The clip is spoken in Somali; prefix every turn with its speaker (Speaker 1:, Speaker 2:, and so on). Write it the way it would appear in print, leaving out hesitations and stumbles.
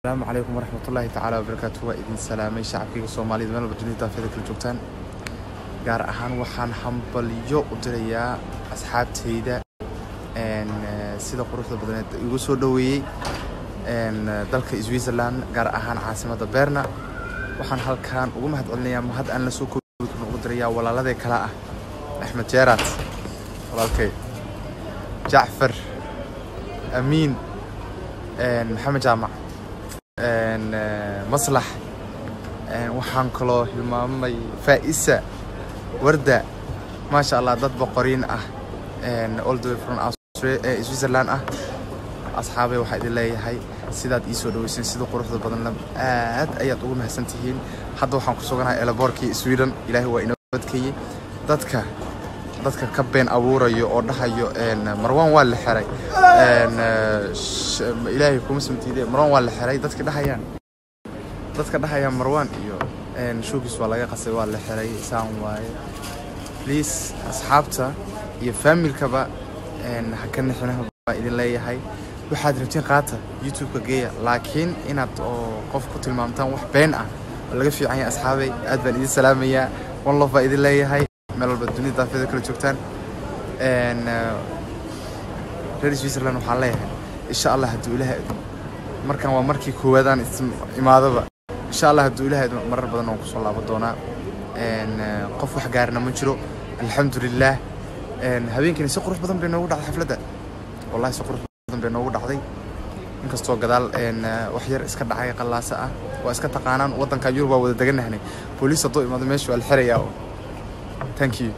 Speaker 1: Asalaamu calaykum waraxmatullaahi tacaala wabarakaatu. Waa idin salaamay shacabkayga Soomaalida meel walba dunida daafyada kala joogtaan. Gaar ahaan waxaan hambalyo u dirayaa asxaabtayda sida quruxda badneed igu soo dhoweeyey dalka Switzerland, gaar ahaan caasimadda Berna. Waxaan halkan ugu mahad celinayaa, mahad aan la soo koobi karin ugu dirayaa walaaladee kale ah Axmed Jeeraad, walaalkay Jacfar Amiin, Maxamed Jaamac, Maslax. Waxaan kaloo hilmaamay Faa'isa Warda. Maasha Allah, dad boqoriin ah, all the way from Switzerland ah. Asxaabay, waxaa idin leeyahay sidaad ii soo dhaweyseen sida quruxda badan aad ayaad ugu mahadsan tihiin. Hadda waxaan ku suganahay airportkii Sweden. Ilaahay waa inoo badkeeyey. Dadka ka been abuurayo oo dhahayo Marwaan waa la xiray, Ilaahay kuma samtiide, Marwaan waa la xiray, dadka dhahayaan Marwaan iyo showgiis waa laga qasay, waa la xiray, saan waaye, please asxaabta iyo familkaba ha ka nixinaha baa idin leeyahay. Waxaad rabtiin qaata, YouTube-ka geeya, laakiin inaad oo qof ku tilmaamtaan wax been ah oo laga fiican yahay. Asxaabay, aad baan idin salaamayaa. One love baa idin leeyahay meel walba dunida daafyada kala joogtaan. Reer Switzerland waxaan leeyahay, insha Allah hadduu Ilaahay idmo, markan waa markii koowaad aan is imaadaba. Insha Allah hadduu Ilaahay idmo, marar badan waan kusoo laaban doonaa. Qof wax gaarna ma jiro, alxamdulilah. Habeenkiina si qurux badan bay noogu dhacday xafladda. Wallahi si qurux badan bay noogu dhacday, inkastoo gadaal wax yar iska dhacay qallaasa ah. Waa iska taqaanaan waddanka Yurub, waa wada deganahnay. Booliis hadduu imaado meesha waa la xirayaa. Thank you.